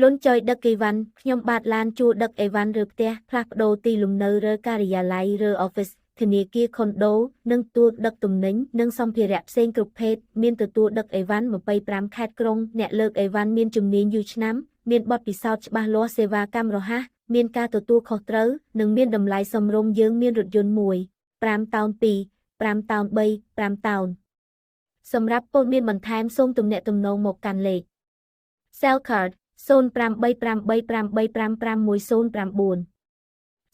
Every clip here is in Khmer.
លុនចយដឹកអីវ៉ាន់ខ្ញុំបាទឡានជួលដឹកអីវ៉ាន់ឬផ្ទះផ្លាស់ប្ដូរទីលំនៅឬការិយាល័យឬ office ធនាគារខុនដូនិងទទួលដឹកទំនិញនិងសម្ភារៈផ្សេងគ្រប់ភេទមានទទួលដឹកអីវ៉ាន់25ខេត្តក្រុងអ្នកលើកអីវ៉ាន់មានជំនាញយូរឆ្នាំមានបទពិសោធន៍ច្បាស់លាស់សេវាកម្មរហ័សមានការទទួលខុសត្រូវនិងមានតម្លៃសមរម្យយើងមានរថយន្ត1 5តោន2 5តោន3 5តោនសម្រាប់ព័ត៌មានបន្ថែមសូមទំនាក់ទំនងមកកាន់លេខ Cell card 0838855109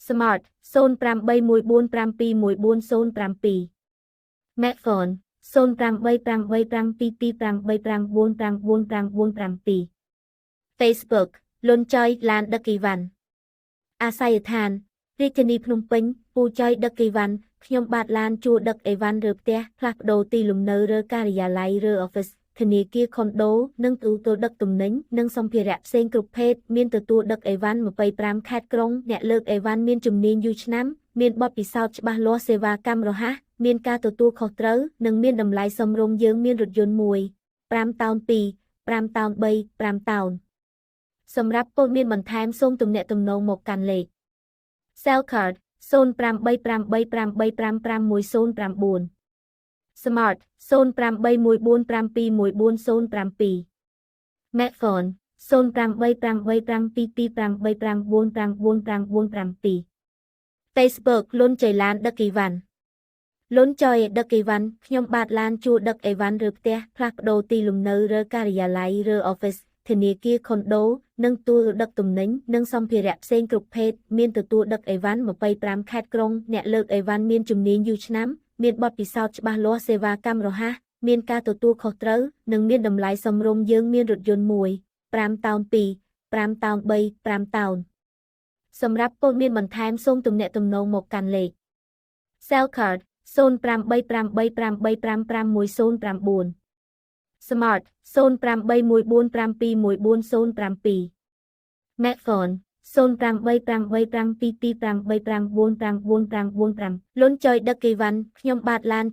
Smart 0814721407 Metphone 08887288599997 Facebook លុនចយឡានដឹកអីវ៉ាន់អាសយដ្ឋានរាជធានីភ្នំពេញពូចយដឹកអីវ៉ាន់ខ្ញុំបាទឡានជួលដឹកអីវ៉ាន់ឬផ្ទះផ្លាស់ប្ដូរទីលំនៅឬការិយាល័យឬ office ធនាគារខុនដូនិងទទួលដឹកទំនិញនិងសម្ភារៈផ្សេងគ្រប់ភេទមានទទួលដឹកអីវ៉ាន់25ខេត្តក្រុងអ្នកលើកអីវ៉ាន់មានជំនាញយូរឆ្នាំមានបទពិសោធន៍ច្បាស់លាស់សេវាកម្មរហ័សមានការទទួលខុសត្រូវនិងមានតម្លៃសមរម្យយើងមានរថយន្ត1 5តោន2 5តោន3 5តោនសម្រាប់ព័ត៌មានបន្ថែមសូមទំនាក់ទំនងមកកាន់លេខ Cell card 0838855109 Smart 0814721407 Metphone 08887288599997 Facebook លុនចៃឡានដឹកអីវ៉ាន់លុនចយដឹកអីវ៉ាន់ខ្ញុំបាទឡានជួលដឹកអីវ៉ាន់ឬផ្ទះផ្លាស់ប្ដូរទីលំនៅឬការិយាល័យឬ office ធនាគារខុនដូនិងទទួលដឹកទំនិញនិងសម្ភារៈផ្សេងគ្រប់ភេទមានទទួលដឹកអីវ៉ាន់25ខេត្តក្រុងអ្នកលើកអីវ៉ាន់មានជំនាញយូរឆ្នាំមានបទពិសោធន៍ច្បាស់លាស់សេវាកម្មរហ័សមានការទទួលខុសត្រូវនិងមានតម្លៃសមរម្យយើងមានរថយន្ត1 5តោន2 5តោន3 5តោនសម្រាប់ព័ត៌មានបន្ថែមសូមទំនាក់ទំនងមកកាន់លេខ Cell card 0838855109 Smart 0814721407 Metphone 08887288599995លុនចយដឹកអីវ៉ាន់ខ្ញុំបាទឡាន